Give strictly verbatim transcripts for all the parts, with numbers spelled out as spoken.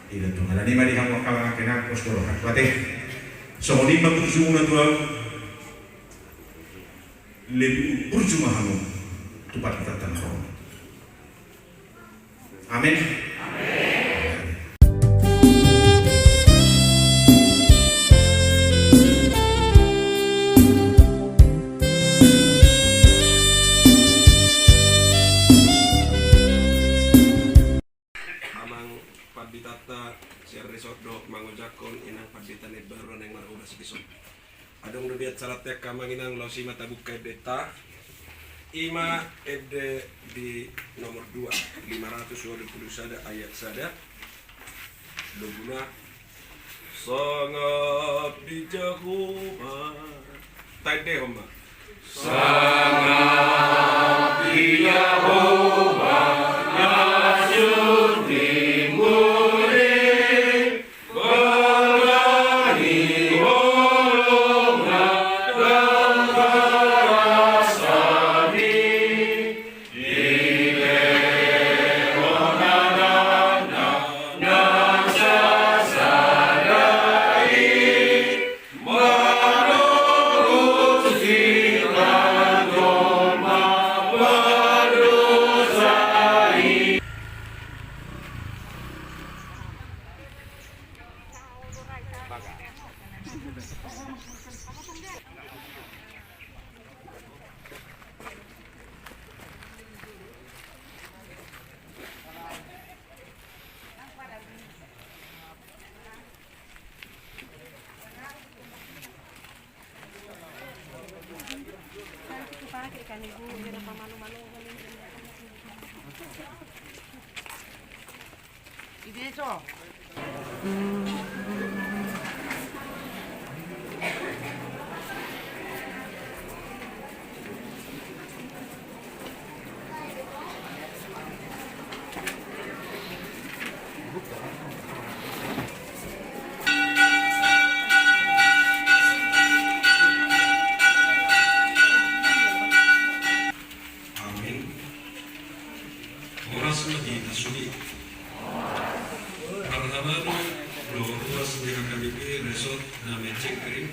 Ida tu, alani i ma di hamu angka amang, angka inang, pos do rohangku ate. Songon i ma burjumuna tu ahu, lebih burju ma hamu tu partitanta na ro on. Amin. Amang panditanta sian resort dohot mangojakhon inang pandita na imbaru na naeng marhobas dison. Adong do di acara te, angka amang inang, laos i ma tabuka endenta. I ma ende di nomor dua, lima ratus walu pulu sada ayat sada. Loguna. Sangap di Jahowa. Taendehon ma. Sangap di Jahowa na sun di muri. Amin. Horas ma di hita sude. Parhabaru dohot ruas ni H K B P Resort Dame Cengkareng.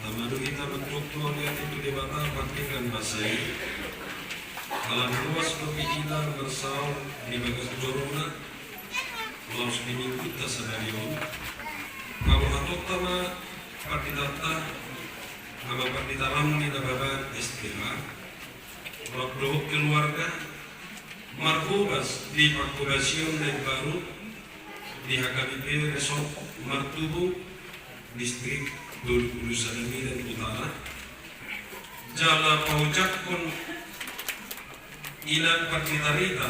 Tama do hita mandok mauliate tu Debata pardenggan basa i. Ala na ruas dope hita marsaor di bagas joro-Na laos di minggunta sadari on. Paborhatonta ma panditanta, Amang Pandita Ramli Nababan S T H, dohot keluarga, marhobas di parhobasion na imbaru di H K B P Resort Martubung, Distrik Tolu Pulu Sada Medan Utara, jala paojakhon inang Pandita Rita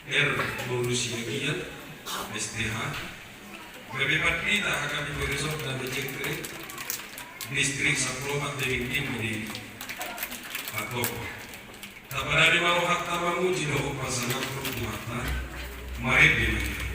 R Boru Siagian, S T H, gabe pandita H K B P Resort Dame Cengkareng, Distrik Sampulu Opat Debeng Timbo Deli. Atau Tapadari ma rohanta mamuji dohot pasangaphon Tuhanta, marende ma hita.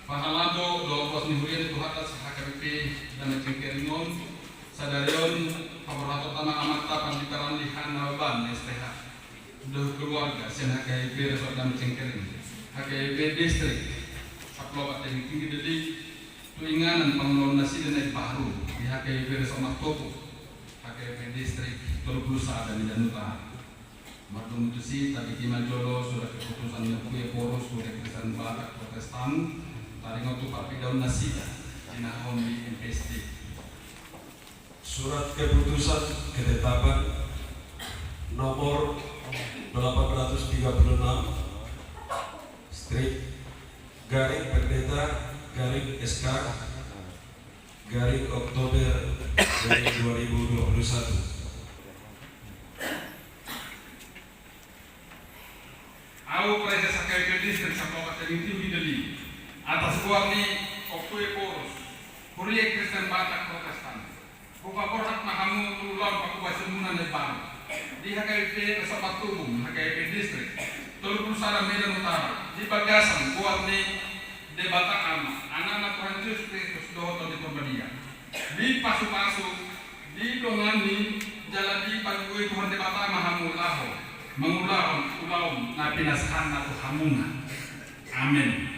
Parhalado dohot ruas ni huria ni Tuhanta se-H K B P Dame Cengkareng on, sadari on paborhatonta ma amanta Pandita Randi Hanababan, S T H, dohot keluarga sian H K B P Resort Dame Cengkareng, H K B P Distrik Sampulu Opat Tebing Tinggi Deli, tu inganan pangulaon nasida na imbaru di H K B P Resort Martoput, H K B P Distrik tolu pulu sada Medan Utara. Mardomu tusi, tabege ma jolo surat keputusan ni Ompu Ephorus Huria Kristen Batak Protestan, taringot tu parpidaonnasida, jinahahon di M P S T. Surat keputusan ketetapan nomor delapan ratus tiga puluh enam, strip garing Pendeta garing S K garing Oktober garing dua ribu dua puluh satu. Ahu, Praeses H K B P Distrik Sampulu Opat Tebing Tinggi Deli, atas goar ni Ompu Ephorus Huria Kristen Batak Protestan, hupaborhat ma hamu tu ulaon pangkobasanmuna na imbaru di H K B P Resort Martoput, H K B P Distrik tolu pulu sada Medan Utara, di bagasan goar ni Debata Ama, Anakna Tuhan Jesus Kristus dohot Tondi Porbadia. Dipasupasu, didongani jala dipangido Tuhan Debata ma hamu laho mangulahon ulaon na pinasahatna tu hamuna. Amen.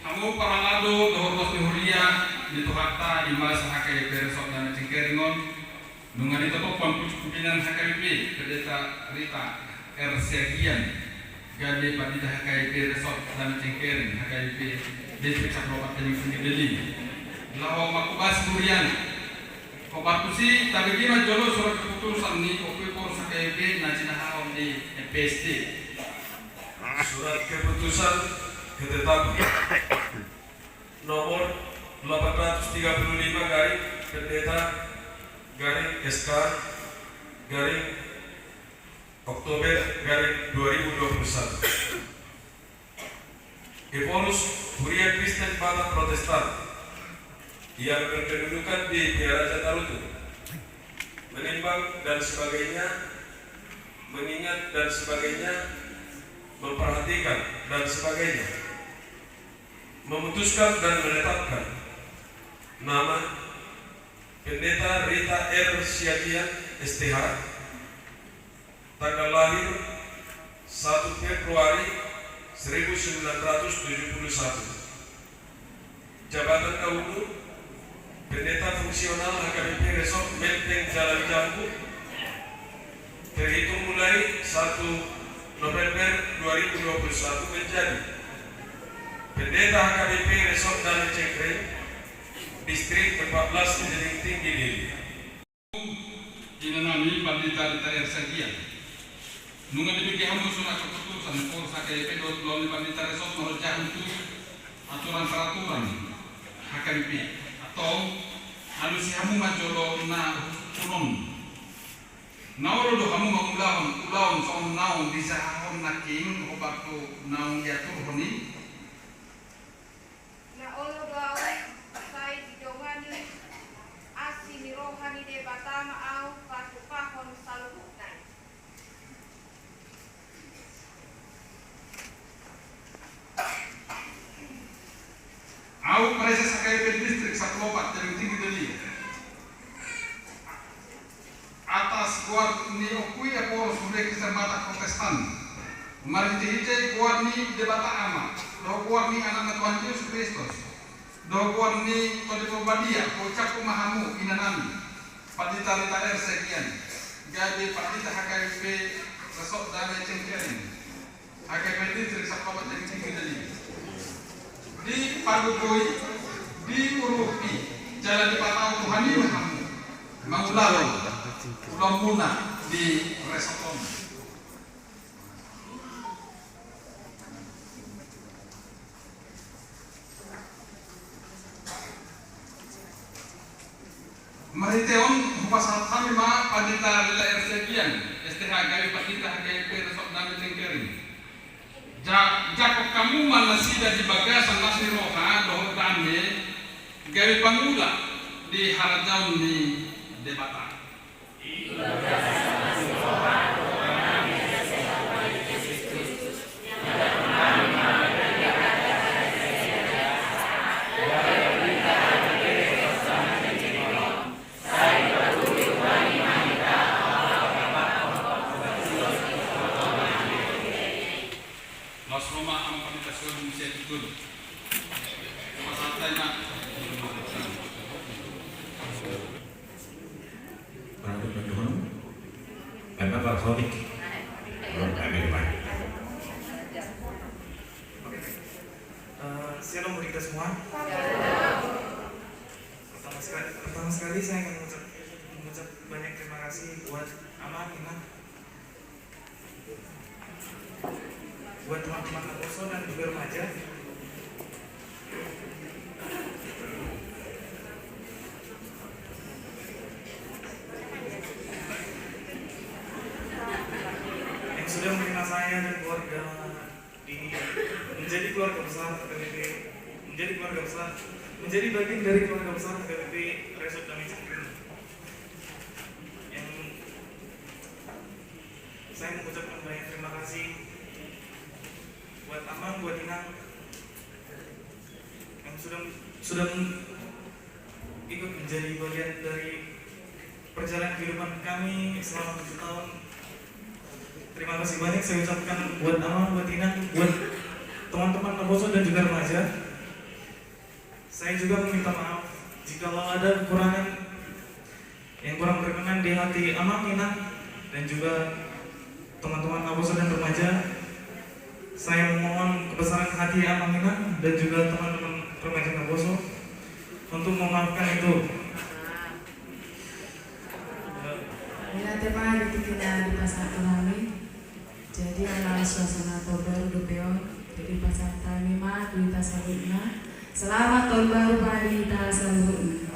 Hamu parhalado dohot ruas ni huria ni Tuhanta, i ma se-H K B P Resort Dame Cengkareng on, nunga ditotop hamu pimpinan H K B P, Pendeta Rita R Siagian, gabe Pandita H K B P Resort Dame Cengkareng, H K B P Distrik Sampulu Opat Tebing Tinggi Deli, laho manghobasi huriana. Hombar tusi, tabege ma jolo surat keputusan ni Ompu Ephorus H K B P na jinahahon di M P S T. Surat keputusan ketetapan nomor delapan ratus tiga puluh lima garing Pendeta garing S K garing Oktober garing dua ribu dua puluh satu. Ephorus, Huria Kristen Batak Protestan yang berkedudukan di Pearaja Tarutung, menimbang dan sebagainya, mengingat dan sebagainya, memperhatikan dan sebagainya, memutuskan dan menetapkan nama Pendeta Rita R Siagian, S T H, tanggal lahir satu Februari seribu sembilan ratus tujuh puluh satu. Jabatan dahulu, Pendeta Fungsional H K B P Resort Menteng Jalan Jambu, terhitung mulai satu November dua ribu dua puluh satu, menjadi Pendeta H K B P Resort Dame Cengkareng, Distrik empat belas Tebing Tinggi Deli. Inanami Pandita Rita R Siagian. Nunga dibege hamu surat keputusan Ephorus H K B P dohot ulaon ni Pandita Resort marjahan tu aturan-peraturan H K B P. Antong, alusi hamu ma jolo na husungkunon. Na olo do hamu mangulahon ulaon songon naung dijahahon nangkin hombar tu naung diaturhon i? Na olo do ahu, sai didongani asi ni roha ni Debata ma ahu patupahon saluhutna i. Ahu Praeses H K B P Distrik Sampulu Opat Tebing Tinggi Deli. Atas goar ni Ompui Ephorus Huria Kristen Batak Protestan, marhitehite goar ni Debata Ama, dohot goar ni Anakna Tuhan Jesus Kristus, dohot goar ni Tondi Porbadia, huucapkon ma hamu inanami, Pandita Rita R. Siagian, gabe Pandita H K B P Resort Damai Cengkareng, H K B P Distrik Sampulu Opat Tebing Tinggi Deli, dipagogoi, diurupi, jala dipatau Tuhan i ma hamu mangulahon ulaonmuna di resort on. Marhite on hupasahat hami ma Pandita Rita R. Siagian, S T H, gabe Pandita H K B P Resort Damai Cengkareng. Ja-, jangkon hamu ma nasida di bagasan las ni roha dohot dame, gabe pangula di harajaon ni Debata. Las roha ma Amang Pandita Sihombing Siantujolo. Pasahat hami ma. Manurut Tuhan, Bapak Pak Sodik. Belum kami, Pak. Eh, shalom buat kita semua. Pertama sekali, pertama sekali saya ingin mengucap, mengucap banyak terima kasih buat Amang, Inang, buat teman-teman Naposo dan juga remaja. Yang sudah menerima saya dan keluarga di, menjadi keluarga besar H K B P, menjadi keluarga besar, menjadi bagian dari keluarga besar H K B P Resort Damai Cengkareng. Yang saya mengucapkan banyak terima kasih buat Amang, buat Inang yang sudah, sudah ikut menjadi bagian dari perjalanan kehidupan kami selama tujuh tahun. Terima kasih banyak saya ucapkan buat Amang, buat Inang, buat teman-teman Naposo dan juga remaja. Saya juga meminta maaf jikalau ada kekurangan yang kurang berkenan di hati Amang, Inang, dan juga teman-teman Naposo dan remaja. Saya memohon kebesaran hati Amang, Inang, dan juga teman-teman remaja Naposo untuk memaafkan itu. Mauliate ma di tingki na dipasahat tu hami. Jadi ala suasana tahun baru dope on, jadi pasahat hami ma tu hita saluhutna. Selamat tahun baru ma di hita saluhutna.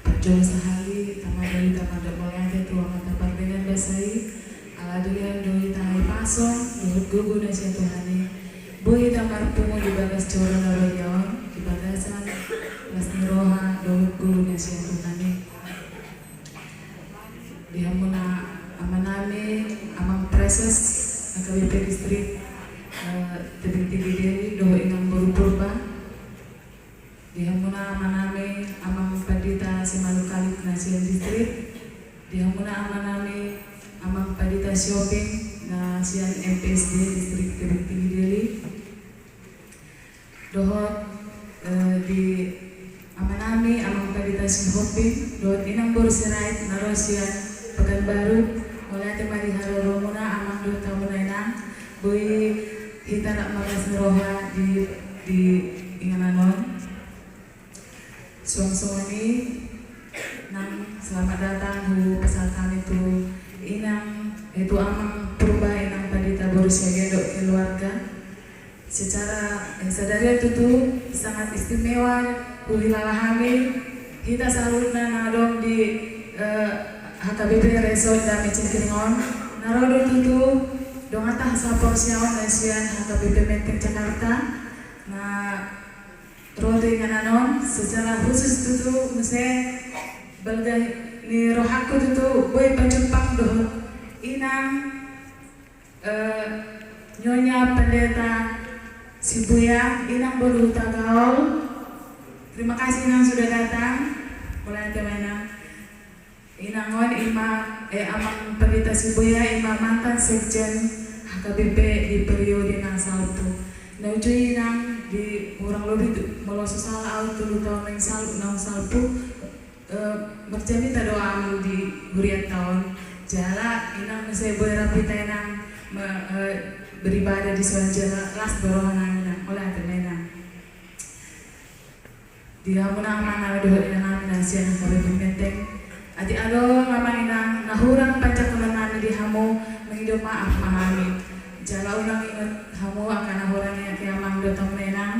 Parjolo sahali, tama do hita mandok mauliate tu Amanta Pardenggan Basa i, ala dilehon do hita hahipason dohot gogo na sian Tuhan i, boi hita marpungu di bagas joro na badia on, di bagasan las ni roha dohot gogo na sian Tuhan i. Di hamuna amanami, Amang Praeses H K B P Distrik, eh, Tebing Tinggi Deli, dohot Inang Boru Purba. Di hamuna amanami, Amang Pandita Simanungkalit na sian distrik. Di hamuna amanami, Amang Pandita Sihombing na sian M P S D Distrik Tebing Tinggi Deli. Dohot, eh, di amanami, Amang Pandita Sihombing, dohot Inang Boru Sirait na ro sian Pekanbaru, mauliate ma di haroromuna, Amang, dohot hamuna, Inang, boi hita rap marlas ni roha di, di inganan on. Suang songon i, Nang, selamat datang hupasahat hami tu Inang, eh, tu Amang Purba, Inang Pandita Boru Siagian dohot keluarga. Secara, eh, sadari on tutu sangat istimewa huhilala hami, hita saluhutna na adong di, eh, H K B P Resort Damai Cengkareng on. Na ro do tutu donganta saporseaon na sian H K B P Menteng Jakarta. Na ro tu inganan on, secara khusus tutu muse balga ni rohangku tutu boi pajumpang dohot Inang, eh, Nyonya Pendeta Sibuya, Inang boru Hutagaol. Terima kasih, Inang, sudah datang. Mauliate ma, Inang. Inang on ima, eh, Amang Pendeta Sibuya ima mantan sekjen H K B P di periode na salpu. Na uju i, Inang, di kurang lobi tu, molo so sala au, tolu taon na salpu, naung salpu, eh, marjamita do Amang di hurianta on. Jala Inang muse boi rap hita, Inang, me-, eh, beribadah dison, jala las do rohanami, Inang. Mauliate ma, Inang. Di hamuna amang nami dohot inang nami na sian Kabupaten Menteng. Atik adong amang inang na hurang panjangkonon nami di hamu, mangido maaf ma hami. Jala unang ingot hamu angka na hurang i, ate amang dohot hamuna inang.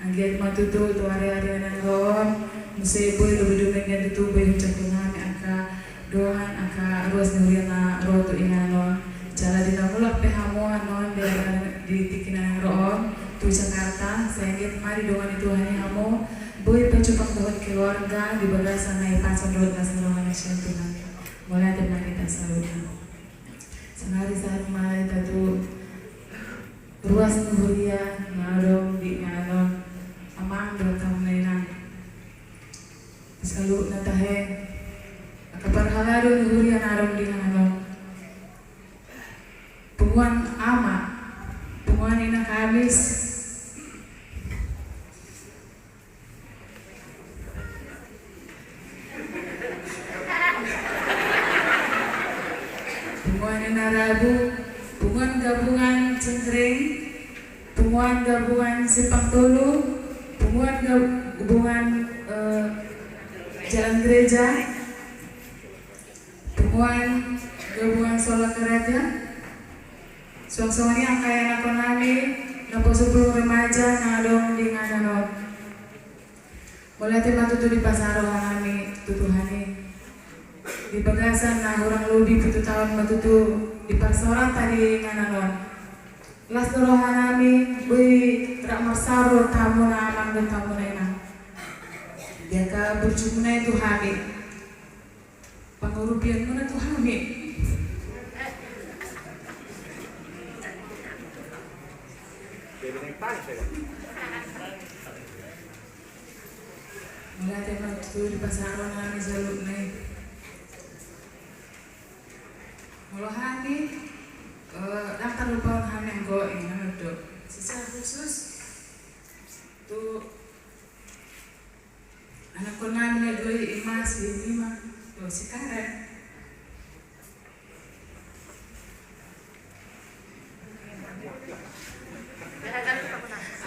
Anggiat ma tutu tu ari-ari na naeng ro on, muse boi lobi dumenggan tutu boi hujangkon hami angka dongan angka ruas ni huria na ro tu inganan on. Jala di na mulak pe hamu annon di, di tingki na naeng ro on, tu Jakarta, sai anggiat ma didongani Tuhan i hamu, boi pajumpang dohot keluarga di bagasan na hipason dohot las ni roha na sian Tuhan i. Mauliate ma di hita saluhutna. Saonari sahat ma hita tu ruas ni huria na adong di inganan on, amang dohot hamuna inang. Saluhutna tahe angka parhalado ni huria na adong di inganan on. Punguan ama, punguan ina Kamis, punguan ina Rabu, punguan gabungan Cengkring, punguan gabungan Simpang Tolu, punguan gabungan, eh, Jalan Gereja, punguan gabungan Sola Karaja. Suang songon i angka ianakhon nami, naposobulung remaja na adong di inganan on. Mauliate ma tutu dipasahat roha nami tu Tuhan i. Di bagasan na hurang lobi pitu taon ma tutu diparsaoranta di inganan on. Las do roha nami, boi rap marsaor do hamuna amang dohot hamuna inang. Di angka burjumuna i tu hami. Pangurupianmuna tu hami. Mauliate ma tutu dipasahat roha nami saluhutna i. Molo hami, eh, ndang tarlupaon hami anggo i, na do. Secara khusus tu anakhon nami na dua i, ima si Bima dohot si Karen.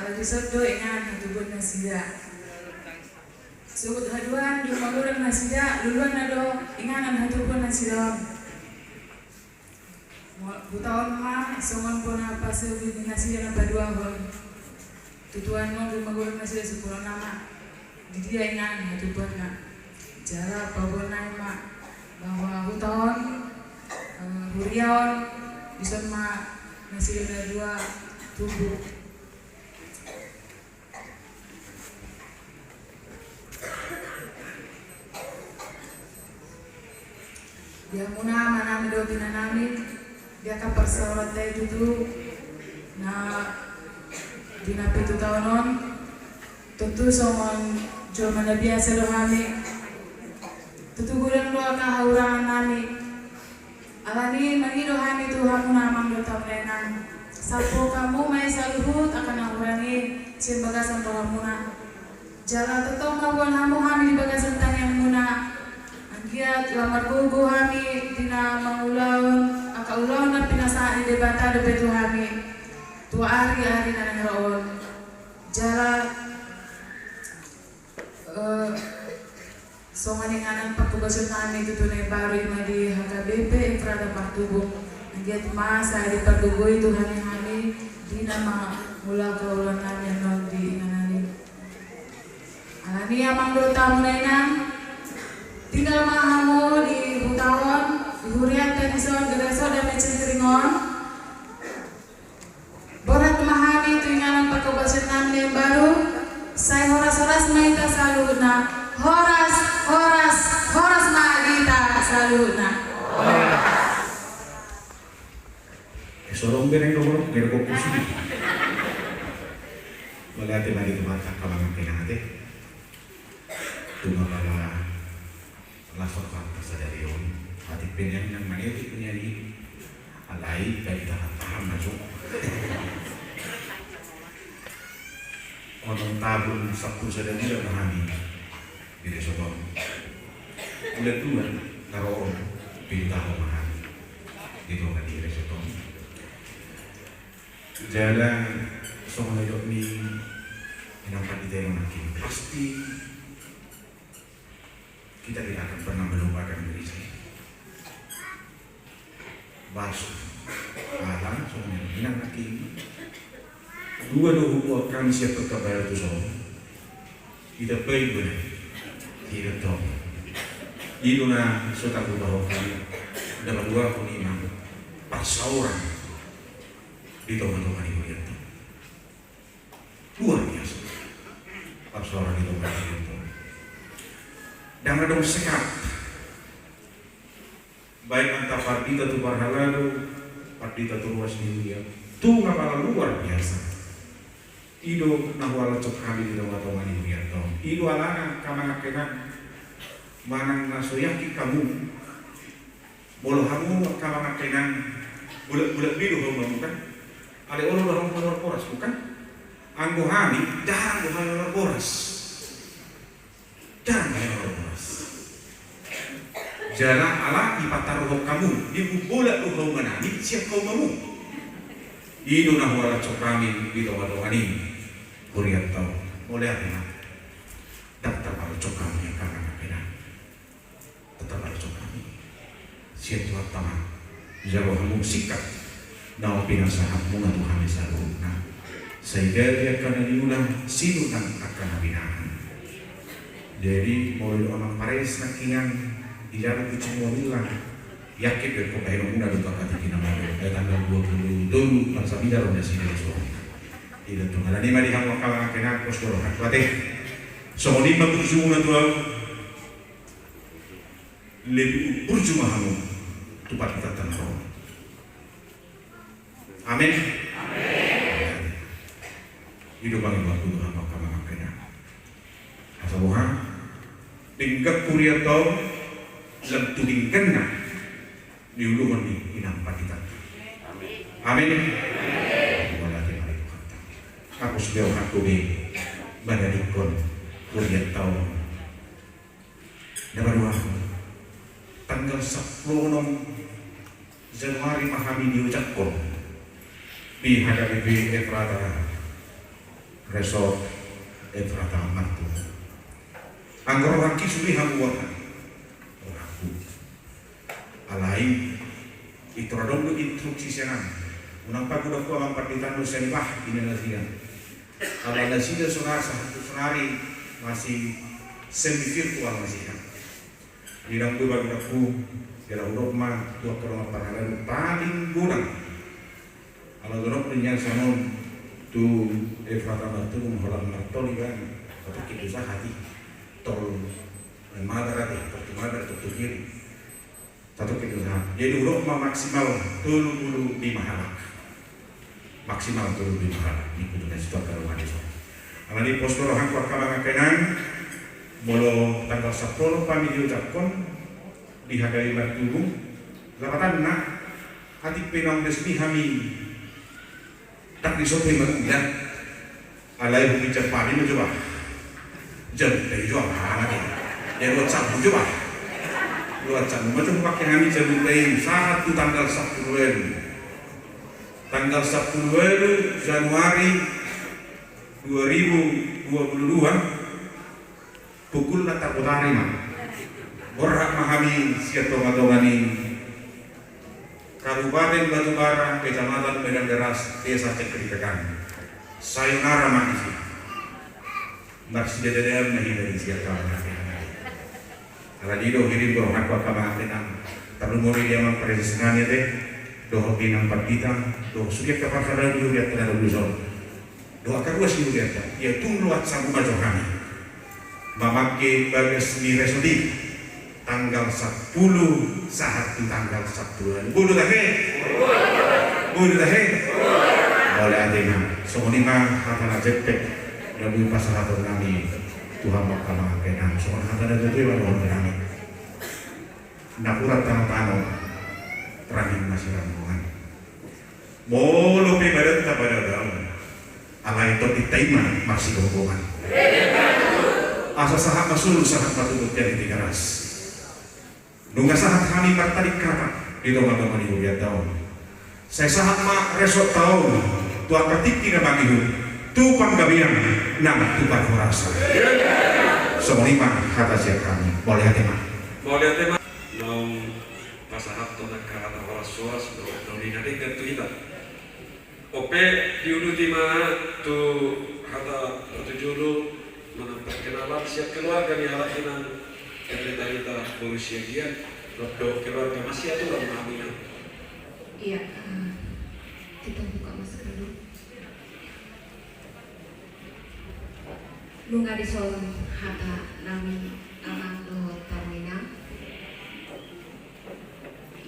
Ala dison do inganan hatubuan nasida. Sogot haduan di umur nasida, luluanna do inganan hatubuan nasida on. Mo-, huta on ma songon bona pasogot ni nasida na paduahon. Tutu annon di umur nasida, sampulonna ma. Di dia inganan hatubuanna. Jala paboa nai ma bahwa huta on, eh, huria on, dison ma nasida na dua tumbu. Di hamuna ama nami dohot ina nami, di angka parsaoranta i tutu, na di na pitu taon on, tontu songon jolma na biasa do hami. Tontu godang do angka hahurangan nami. Alani mangido hami tu hamuna amang dohot hamuna inang. Sampu hamu ma i saluhut angka na hurang i sian bagasan rohamuna. Jala tongtong ma huboan hamu hami di bagasan tangiangmuna. Anggiat lam margogo hami di na mangulahon angka ulaon na pinasahat ni Debata dope tu hami tu ari-ari na naeng ro on. Jala, eh, songon inganan pangkobason nami tutu na imbaru, ima di H K B P Efrata Partubung. Anggiat ma sai dipargogoi Tuhan i hami di na mangula angka ulaon nami annon di inganan i. Alani amang dohot hamuna inang, tinggal ma hamu di huta on, di hurianta dison, Gereja Damai Cengkring on. Borhat ma hami tu inganan pangkobason nami na imbaru, sai horas-horas ma hita saluhutna. Horas, horas, horas ma di hita saluhutna. Horas. Eh, sorong bereng dong, bereng kopi sini. Mauliate ma di Tuhanta, angka amang inang, ate. Tung apala las rohanta sadari on, atik pe nian nang manetik nian i, alai tahan-tahan ma jo. Onom tahun sampulu sada bulan ma hami di resort on. Bulan dua na ro on, pindah ma hami di tonga ni resort on. Jala songon na didok ni inang pandita i nangkin, pasti kita tidak akan pernah melupakan gereja ini. Baso, ala songon na didok ni inang nangkin, dua do hubungan kami siap berkabar tu son. Ida baik benar. Ida tong. Ida na so tahu bahwa kami dapat dua pun imam. Perseorang di tonga-tonga ni hurianta. Luar biasa. Perseorang di tonga-tonga ni hurianta. Dang adong sekat. Baik antara pandita tu parhalado, pandita tu ruas ni huria. Tung apala luar biasa. I do na hualansok hami di tonga-tonga ni hurianta on. I do alana angka amang inang, manang na so yakin hamu, molo hamu angka amang inang, bulat-bulat be do hauma, bukan? Alai olo do hamu manuhor boras, bukan? Anggo hami, jarang do hami manuhor boras. Jarang do hami manuhor boras. Jala ala dipataruhon hamu, diumbolat do hauma nami sian haumamu. I do na hualansok hami di tonga-tonga ni hurianta on. Mauliate ma. Dang tarpaluncok hami angka amang inang. Tetap harus hami. Sian Tuhanta ma. Jalo hamu singkat. Naung pinasahatmuna tu hami saluhutna. Sai gabe angka na niula, sinur nang angka na binahen. Jadi, molo didok amang pares nangkiningan, dijalo pucung monila. Yakin do, pambahenanmuna do angka tingki na malo. Ai tanggal dua puluh tolu, parsabida ro nasida di son. Ida tong, alani ma di hamu angka amang inang, pos do rohangku, ate. Songon i ma burjumuna tu ahu. Lebih burju ma hamu tu pandita tano. Amin. Amin. I do pangidoanku tu hamu angka amang inang. Asa boha, denggan hurianta on, lam tu dengganna niuluhon ni inang pandita. Amin. Amin. Mauliate ma di Tuhanta. Hapus be rohangku be manadingkon hurianta on. Na paduahon, tanggal sampulu onom Januari ma hami diojakhon di H K B P Efrata Resort Efrata Marturu. Anggo rohangki sude hamu borhat, rohangku. Alai, pintor adong do instruksi sian ahu. Unang pagodanghu amang pandita, nuaeng bah, ninna nasida. Alana nasida sonari, sahat tu sonari masih semi virtual nasida. Ninna do pagodanghu, jala hudok ma tu angka dongan parhalado paling godang. Ala dongan pe nian songon tu Efrata Marturu, holan martol iba, tatongkin do sahat i. Tol, eh, Mabar ate, tol tu Mabar, tol tu Kiri. Tatongkin do sahat. Jadi hudok ma maksimal tolu pulu lima halak. Maksimal tolu pulu lima halak. Ningku tu na situan karohani so. Alani pos do rohangku angka amang inang, molo tanggal sampulu hami diojakhon di H K B P Marturu, lapatanna, atik pe naung resmi hami. Dang disope ma unda. Alai hubinjar hami ma jo bah. Jam tai jo anak i. Jadi WhatsApp jo bah. WhatsApp ma jo pake hami jam tai sahat tu tanggal sampulu walu. Tanggal sampulu walu Januari dua ribu dua puluh dua. Pukul na tarpotari ma. Borhat ma hami sian tonga-tonga ni Kabupaten Batubara, Kecamatan Medan Deras, Desa Cengkeripekan. Sayonara ma disi. Marsidadean ma hita disi angka amang inang. Alani do hirim do rohangku angka amang inang. Tarlumobi di amang pares nami ate. Dohot di inang pandita. Dohot sude angka parhalado di hurianta na dison. Dohot angka ruas ni hurianta, ia tung loas hamu ma jo hami. Mamangke bagas ni resort i, tanggal sampulu sahat tu tanggal sampulu walu. Boi do tahe? Boi do tahe? Mauliate ma. Songon i ma hata na jempek Gabe pasahaton nami tu hamu angka amang angka inang, songon hata na tutu i ma dohonon nami. Napuran tano-tano, rangin ma siranggongan. Molo pe badanta badabau, alai tondinta i ma marsigomgoman. Asa sahat ma solu, sahat ma tutu, tiar di Tigaras. Nunga sahat hami martading hata di tonga-tonga ni hurianta on. Sai sahat ma resortta on tu angka tingki na mangihut, tu panggabean nang tu parhorasan. Songon i ma hata sian hami. Mauliate ma. Mauliate ma. Naung pasahathon angka hata horas-horas do, do nidok tu hita. Ope, diuduti ma tu hata patujolo, manang perkenalan sian keluarga ni halak inang Tarita boru Siagian, dohot keluarga, masih aturan ma hamu inang. Iya, eh, kita buka masker dulu. Nunga dison hata nami amang dohot hamu inang.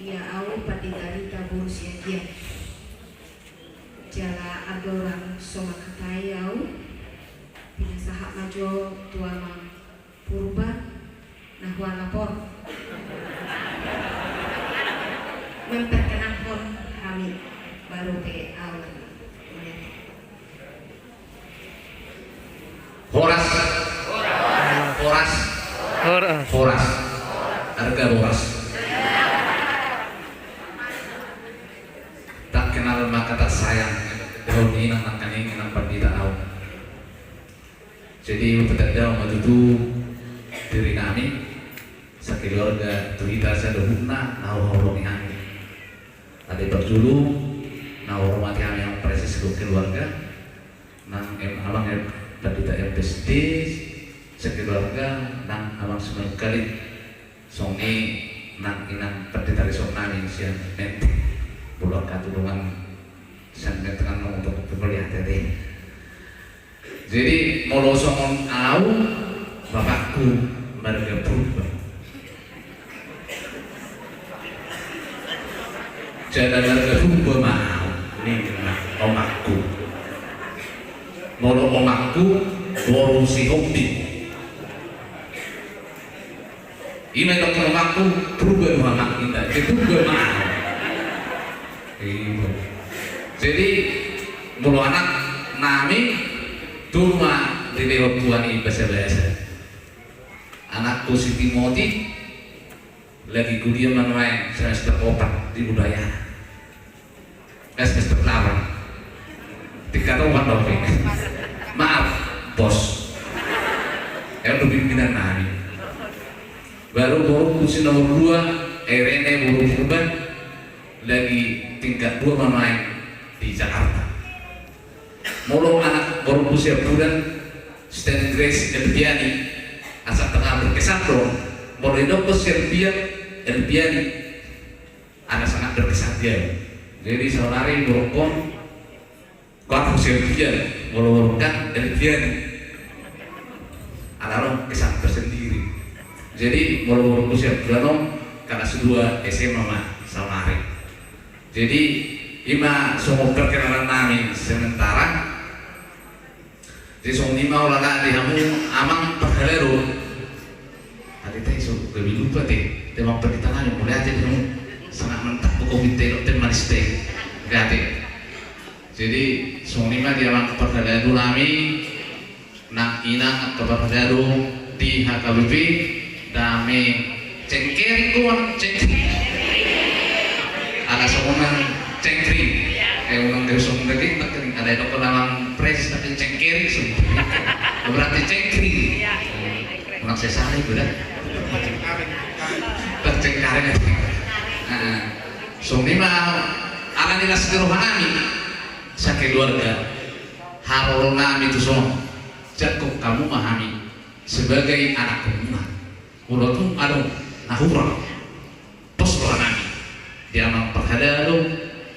Ia au Pandita Rita boru Siagian. Jala andorang so mangkatai au, pinasahat ma jo tu amang Purba na hualap on, memperkenalhon hami, baru pe au. Horas. Horas. Horas. Horas. Arga horas. Tak kenal maka tak sayang. Daun inang nangkaning inang pandita au. Jadi, hupatanda ma tutu diri nami sakeluarga tu hita saluhutna na huhaholongi hami. Alai parjolo, na huhormati hami amang Praeses dohot keluarga, nang em-, amang em-, Pandita M P S D sakeluarga, nang amang Simanungkalit, songon i nang inang Pandita Risok nami sian Menteng, molo angka tu dongan sian Menteng annon, untuk pemeliharaan. Jadi, molo songon au, bapakku marga Purba. Jala marga Purba ma au, ninna omakku. Molo omakku, boru Sihombing. I ma didok omakku, Purba do anak, inda, Purba ma au. Iya. Jadi, molo anak nami, tolu ma dilehon Tuhan i basa-basa. Anakku si Timothy, lagi kuliah ma nuaeng semester opat di Udayana. Eh, semester delapan. Tingkat opat dope. Maaf, bos. Emang do pimpinan nami. Baru borungku si nomor dua, Irene boru Purba, lagi tingkat dua ma nuaeng di Jakarta. Molo anak borungku siampudan, Sten Grace Elviani, asa tangkas berkesan do. Molo didokkon siampudan, Elviani. Ada sangat berkesan dia. Jadi, saonari borungkon, kau sian dia, molo borungkon Elviani. Ada lo kesan tersendiri. Jadi, molo borungku sian dia, no, kelas dua S M A ma saonari. Jadi, i ma songon perkenalan nami sementara. Jadi songon i ma, olo, ala di hamu amang parhalado. Alai tai so gabe lupa te, te amang pandita nami, mauliate di hamu. Sangat mantap buku binte lo te manis te. Gate. Jadi songon i ma di amang parhalado nami, nang inang angka parhalado di H K B P. Dame cengkering, kuan cengkering. Ala songon nang cengkering. Eh, unang gabe songon daging, cengkering. Ala didok amang Praeses tapi cengkering, songon. Berarti cengkering. Unang sesali, beda. Bercengkareng. Nah, songon i ma, ala ni las ni roha nami sakeluarga. Haroro nami tu son. Jangkon hamu ma hami sebagai anak hamuna. Molo tung adong na hurang, pos roha nami di amang parhalado,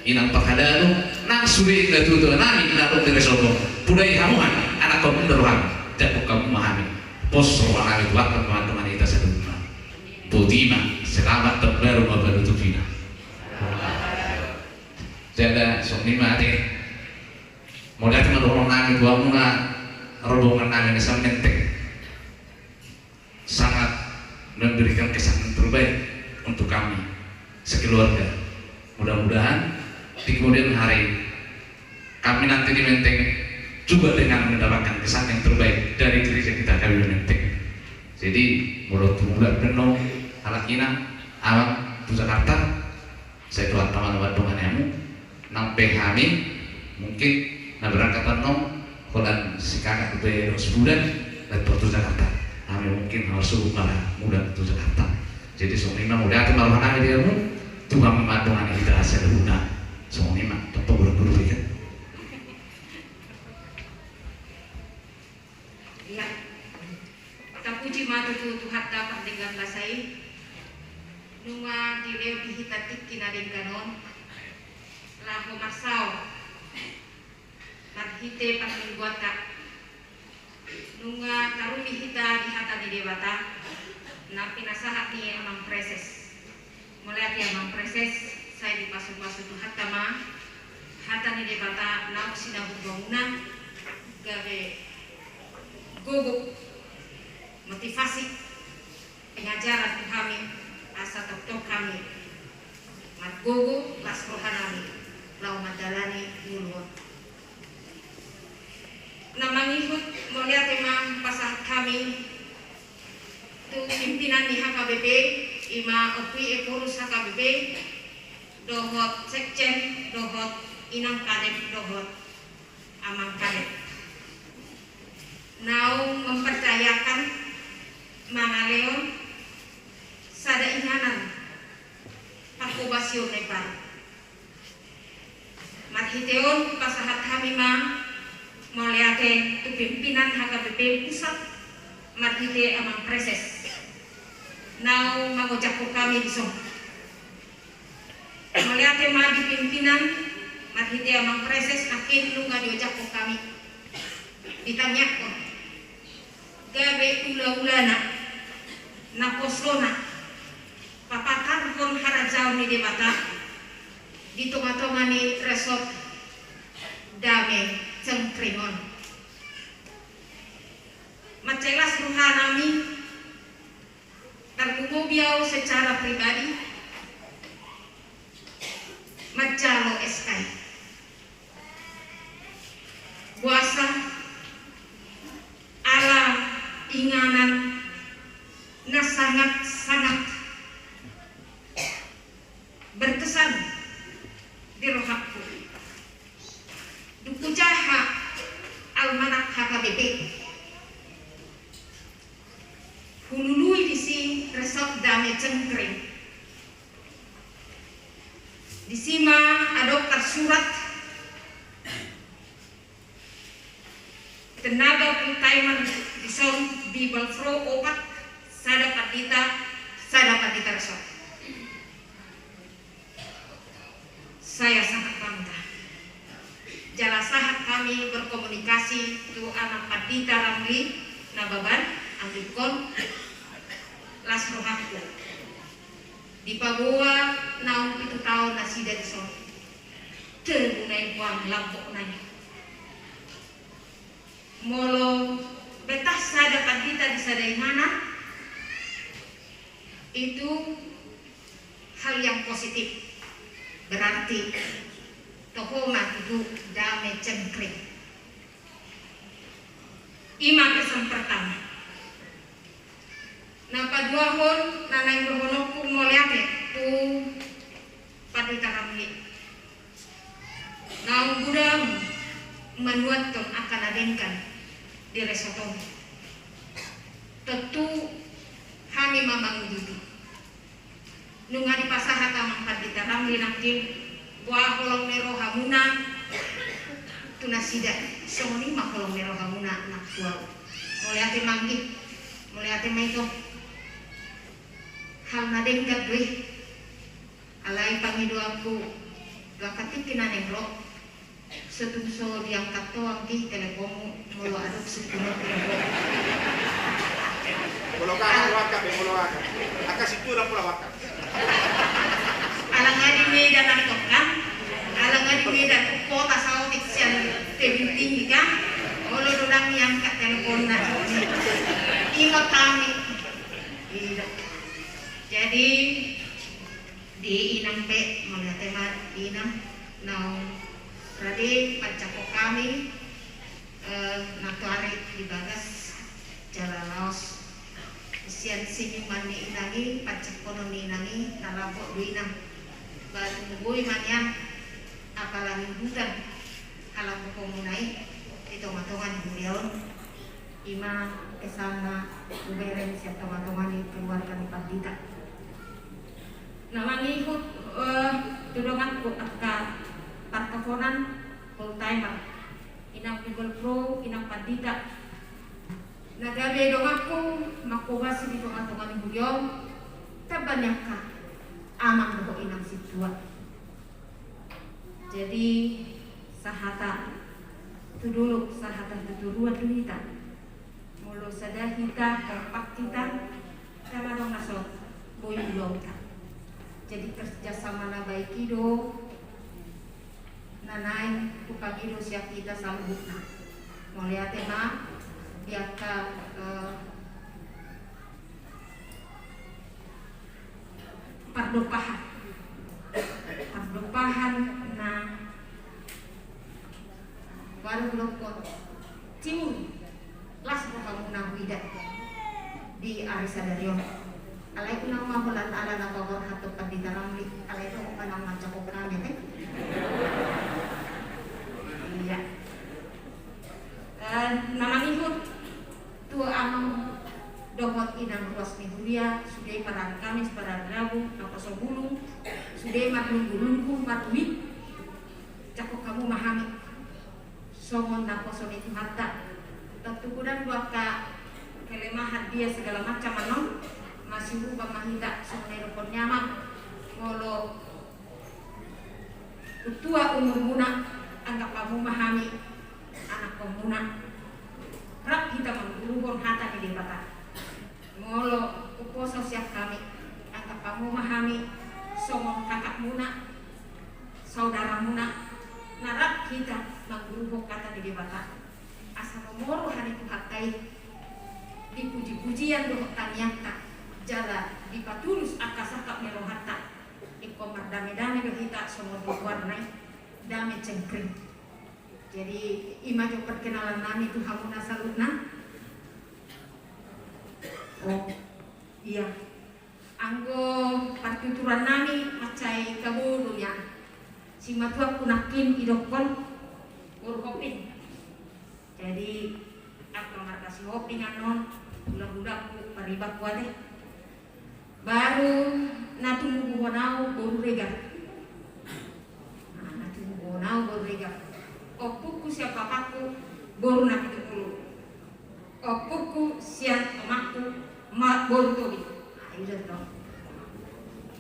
inang parhalado, nang sude natua-tua nami na adong di resort on. Pudai hamu hami, anak hamuna do hami, jangkon hamu ma hami. Pos roha nami tu angka dongan-dongan hita saluhutna. Botima, selamat tahun baru ma panutupanna. Jala songon i ma ate. Mauliate ma dohonon nami tu hamuna, rombongan nami na sian Menteng sangat memberikan kesan yang terbaik untuk kami sekeluarga. Mudah-mudahan di kemudian hari kami nanti di Menteng juga dengan mendapatkan kesan yang terbaik dari gereja kita, kami di Menteng. Jadi, molo tumulak benno halak inang, amang tu Jakarta, sai Tuhanta ma na mandongani hamu. Nang pe hami mungkin na berangkat annon, holan si kakak dope dos bulan, laho tu Jakarta. Hami mungkin harus suruh malah muda tu Jakarta. Jadi songon i ma, mauliate ma roha nami di hamu, Tuhan mandongani hita saluhutna. Songon i ma, tong pagulang guru ikan. Ia. Tapuji ma tutu Tuhanta pardenggan basa i. Nunga dilehon di hita tingki na denggan on laho marsaor marhite parmingguanta. Nunga taruli hita di hata ni Debata na pinasahat ni Amang Praeses. Mauliate Amang Praeses, sai dipasupasu Tuhanta ma hata ni Debata naung sinabun hamuna, gabe gogo, motivasi, pengajaran tu hami, asa tongtong hami margogo, las roha nami laho mandalani ngolu on. Na mangihut, mauliate ma pasahat hami tu pimpinan ni H K B P, i ma Ompu Ephorus H K B P, dohot sekjen, dohot inang kadep, dohot amang kadep, naung mempercayakan mangalehon sada inganan pangkobasion na imbaru. Marhite on pasahat hami ma mauliate tu pimpinan H K B P pusat marhite Amang Praeses naung mangojakhon hami dison. Mauliate ma di pimpinan marhite Amang Praeses nangkin nunga diojakhon hami, ditangiangkon gabe ulaulana, naposona papatarhon harajaon ni Debata di tongatonga ni resort Dame Cengkring on. Mansai las roha nami, tarlumobi au secara pribadi manjalo S K I. Boasa? Ala inganan na sangat-sangat berkesan di rohangku. Dung hujaha almanak H K B P, hulului disi resort Dame Cengkring. Disi ma adong tarsurat tenaga full timer dison, Bible Pro opat, sada pandita, sada pandita resort. Saya sangat bangga. Jala sahat hami berkomunikasi tu Amang Pandita Ramli Nababan, anggikkon las rohangku. Dipaboa naung pitu taon nasida dison. Tebu na i, boan lambok na i. Molo betah sada pandita di sada inganan, itu hal yang positif. Berarti toho ma tutu Dame Cengkring. I ma pesan pertama. Na paduahon na naeng dohononku, mauliate tu Pandita Ramli. Naung godang manuathon angka na denggan di resort on. Tontu hami ma manguduti. Nunga dipasahat Amang Pandita Ramli nangkin, boha holong ni rohamuna tu nasida, songon i ma holong ni rohamuna nang tu ahu. Mauliate ma anggi, mauliate ma ito. Hal na denggan do i. Alai pangidoanku, angka tingki na naeng ro, so tung so diangkat ho anggi teleponmu, molo adong situna ho. Molo angka, molo angka, molo angka. Angka situna molo angka. Ala nga di Medan antong kan, ala nga di Medan, kota saotik sian tebing tinggi kan. Molo do Ulang iangkat teleponna. Ingot hami. Iya. Jadi di inang pe, mauliate ma inang naung rade pancangkok hami, eh, na tuari di bagas jala laos sian sinyuman ni inang i, pancangkonon ni inang i na lambok do inang. Ba tumuboi ma nian apala ni udutan halambohonmuna i di tongatonga ni huria on. Ima kesanna hubereng sian tongatonga ni keluarga ni pandita. Na mangihut, eh, tu donganku angka partohonan, full timer, inang Google Pro, inang pandita. Na gabe donganku mangkobasi di tongatonga ni huria on, tamba ni angka amang dohot inang sintua. Jadi sahata tu dolok, sahata tu toruan do hita. Molo sada hita, kompak hita, ndang adong na so boi ulaonta. Jadi kerjasama na baik i do na naeng hupangido sian hita saluhutna. Mauliate ma di angka, eh, pardompahan. Pardompahan na baru blokon timun. Las rohamuna huida di ari sadari on. Alai unang ma holan ala na paborhat tu pandita Ramli, alai do ma naung mancangkok hami, te. Iya. Eh, na mangihut tu amang dohot inang ruas ni huria, sude parari Kamis, parari Rabu, naposo bulung, sude marlunggu-lunggu, marduit, cangkok hamu ma hami songon naposo ni Tuhanta. Tontu godang do angka kelemahan dia segala macam annon, masih upa ma hita songon na nidokkon ni amang, molo tua umurmuna, anggap hamu ma hami anakkonmuna. Rap hita mangguluhon hata ni Debata. Molo huposo sian hami, anggap hamu ma hami songon kakakmuna, saudaramuna, na rap hita mangguluhon hata ni Debata. Asa mamora roha ni Tuhanta i, dipuji-pujian dohot tangiangta, jala dipatulus angka sangkap ni rohanta. Ingkon mardame-dame do hita songon di luarna i, dame cengkring. Jadi ima jo perkenalan nami tu hamuna saluhutna. Oh iya, anggo partuturan nami mansai tabo do nian. Simatuangku nangkin idokkon boru Hoping. Jadi angka marga Sihoping annon, hulahulangku, paribanku ate. Baru na tumubuhon au boru Regar. Nah, na tumubuhon au boru Regar. Ompungku sian bapakku boru Napitupulu. Ompungku sian omangku ma boru Tobing. Nah, i do tong.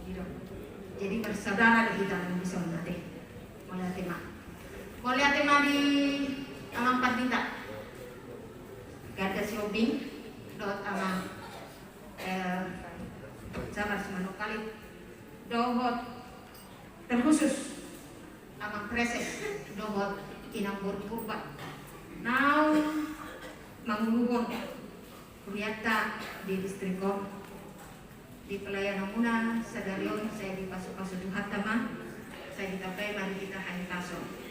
I do. Jadi bersaudara do hita, bisa mauliate. Mauliate ma. Mauliate ma di amang pandita Ganda Sihombing dohot amang, eh, Jamar Simanungkalit, dohot terkhusus amang Preses dohot inang boru Purba naung manguluhon hurianta di distrik on. Di pelayananmuna sadari on, sai dipasupasu Tuhanta ma, sai ditambai ma di hita hahipason.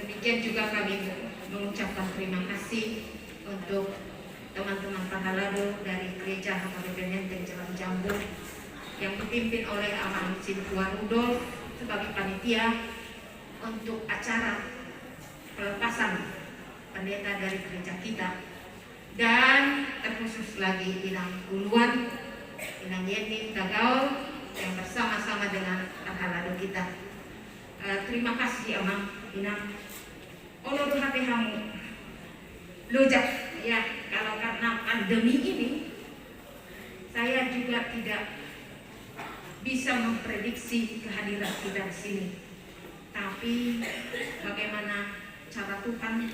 Demikian juga kami mengucapkan terima kasih untuk teman-teman parhalado dari Gereja H K B P Menteng Jalan Jambu yang dipimpin oleh Amang Sintua Rudolf sebagai panitia untuk acara pelepasan pendeta dari gereja kita. Dan terkhusus lagi Inang Uluan, Inang Yeni Tagaol yang bersama-sama dengan parhalado kita. Eh, terima kasih Amang, Inang. Olo do hape hamu lojak, ya, kalau karena pandemi ini saya juga tidak bisa memprediksi kehadiran kita di sini. Tapi bagaimana cara Tuhan,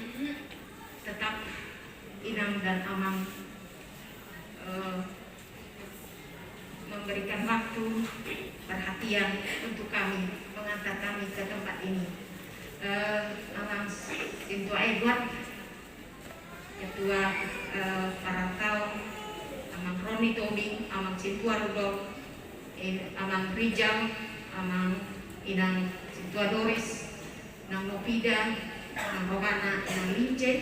tetap Inang dan Amang, eh, memberikan waktu, perhatian untuk kami, mengantar kami ke tempat ini. Eh, Amang Sintua Edward, Ketua, eh, Parantau, Amang Roni Tobing, Amang Sintua Rudolf, eh, Amang Rijal, Amang Inang Sintua Doris, Nang Nopida, Nang Romana, Inang Lince,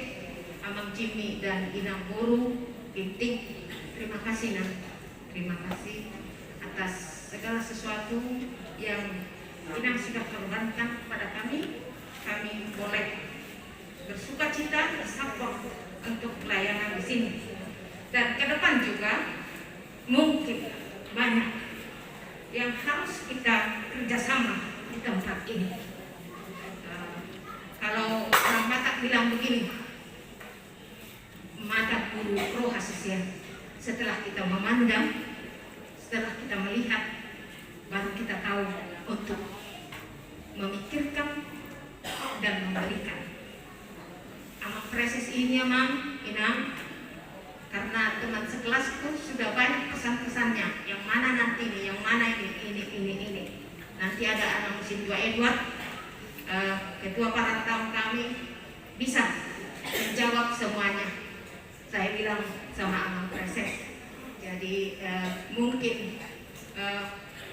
Amang Jimmy, dan Inang Boru Ginting. Terima kasih, Nang. Terima kasih atas segala sesuatu yang Inang sudah korbankan kepada kami. Kami boleh bersukacita, bersabar untuk pelayanan di sini. Dan ke depan juga mungkin banyak yang harus kita kerjasama di tempat ini. Eh, kalau orang Batak bilang begini, mata guru roha sisia. Setelah kita memandang, setelah kita melihat, baru kita tahu untuk memikirkan dan memberikan. Amang Praeses ini, Amang, Inang, karena teman sekelasku sudah banyak pesan-pesannya, yang mana nanti ini, yang mana ini, ini, ini, ini. Nanti ada Amang Sintua Edward, eh, Ketua Parantau kami, bisa menjawab semuanya. Saya bilang sama Amang Praeses. Jadi, eh, mungkin, eh,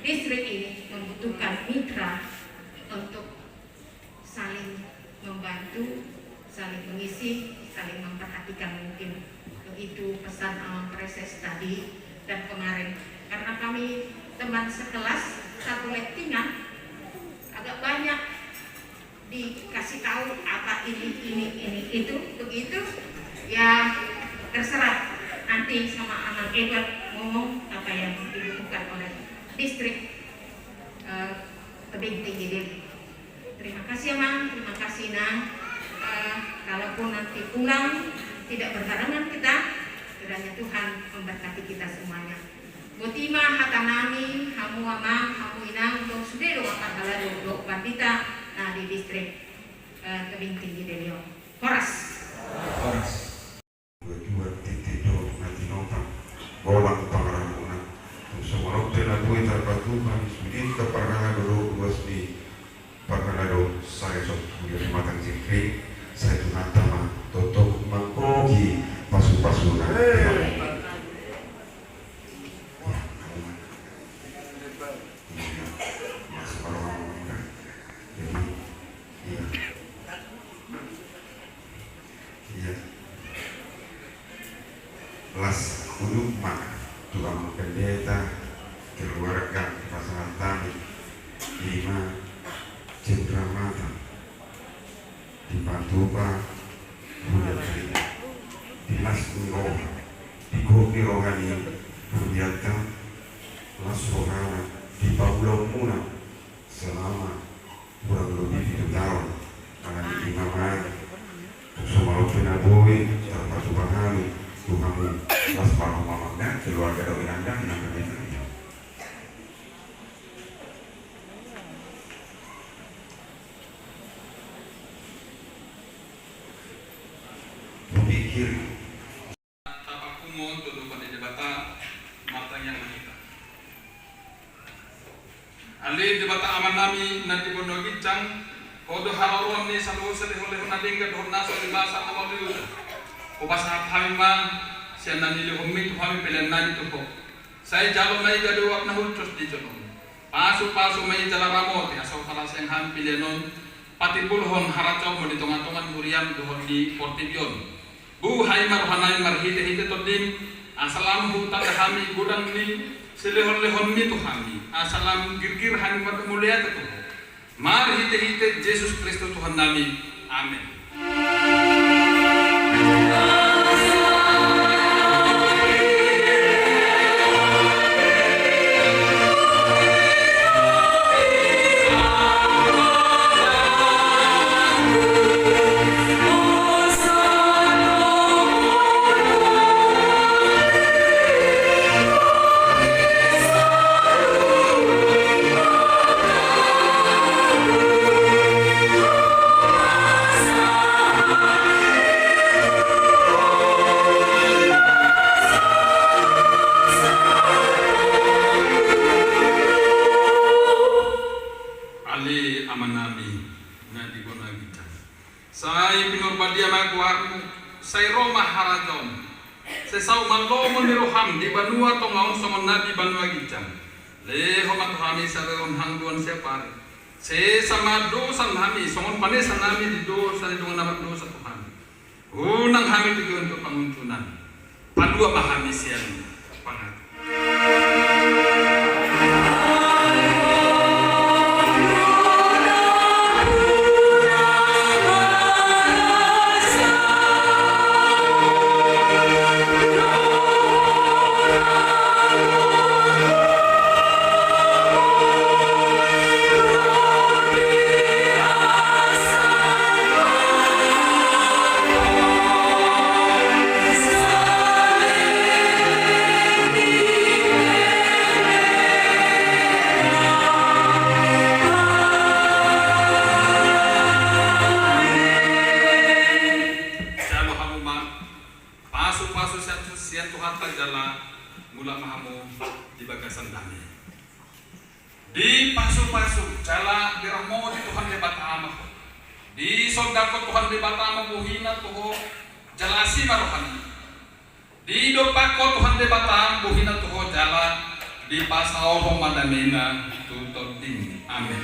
distrik ini membutuhkan mitra untuk saling membantu, saling mengisi, saling memperhatikan mungkin. Begitu pesan Amang Praeses tadi dan kemarin. Karena kami teman sekelas satu lettingan, agak banyak dikasih tahu apa ini, ini, ini, itu, begitu. Ya, terserah nanti sama Amang Edward ngomong apa yang dibutuhkan oleh distrik, eh, Tebing Tinggi Deli. Terima kasih, Amang. Terima kasih, Nang. Eh, kalaupun nanti pulang tidak berbarengan kita, kiranya Tuhan memberkati kita semuanya. Boti ma hata nami, hamu Amang, hamu Inang, dohot sude dongan parhalado dohot pandita na di distrik, eh, Tebing Tinggi Deli on. Horas. Horas. Dua-dua titi dohot na tinopa, golang pangarahutna. Tung so molo pe na boi tarpatupa ni sude angka parhalado dohot ruas ni parhalado, sai so tu dia pematang jengking, sai Tuhanta ma tongtong manggohi pasu-pasuna. Iya, iya. Mas Parwang, jadi, iya. Iya. Las unduk ma tu Amang Pendeta, keluarga, pasangan tani, ima, cendera mata. Dipatupa huria tani, di las ni roha, di gok ni roha ni hurianta, las rohana, di paulakmuna selama kurang lebih pitu taon, alani ima ma, tung so molo pe na boi tarpatupa hami tu hamu, las ma roha, Amang, keluarga dohot inang, inang, inang. Hupikir. Tapangkumon tu adopan ni Debata, martangiang ma hita. Ale Debata Amanami na di banua ginjang, Ho do haroroan ni saluhut silehon-lehon na denggan dohot na so di basa na mauliuliu. Hupasahat hami ma sian na nilehonMi tu hami pelean nami tu Ho. Sai jalo ma i gabe uap na hushus di jolom. Pasu-pasu ma i jala ramoti, asa huparasiang hami pelean on patimbulhon harajaonMu di tonga-tonga ni huriaM dohot di portibi on. Buhai ma rohanami marhite-hite TondiM, asa lam hutanda hami godang ni silehon-lehonMi tu hami, asa lam girgir hami marmauliate tu Ho. Marhite-hite Jesus Kristus Tuhannami. Amen. Ale Amanami na di banua ginjang. Sai pinarbadia ma goarMu, Sai ro ma harajaon. Sai saut ma lomo ni roham di banua tonga on songon na di banua ginjang. Lehon ma tu hami sadari on hangoluan siapari. Sesa ma dosa nami songon panesanami di dosa ni dongan na mardosa tu hami. Unang hami tigihon tu pangunjunan. Palua ma hami sian pangago. Jalo hamu ma pasupasu sian, sian Tuhanta jala mulak ma hamu di bagasan dame. Dipasupasu jala dirahmoti Tuhan Debata ma ho. Disondangkon Tuhan Debata ma bohina tu ho jala asi ma rohana. Didompakkon Tuhan Debata bohina tu ho jala dipasaorhon ma damena tu tondimi. Amen.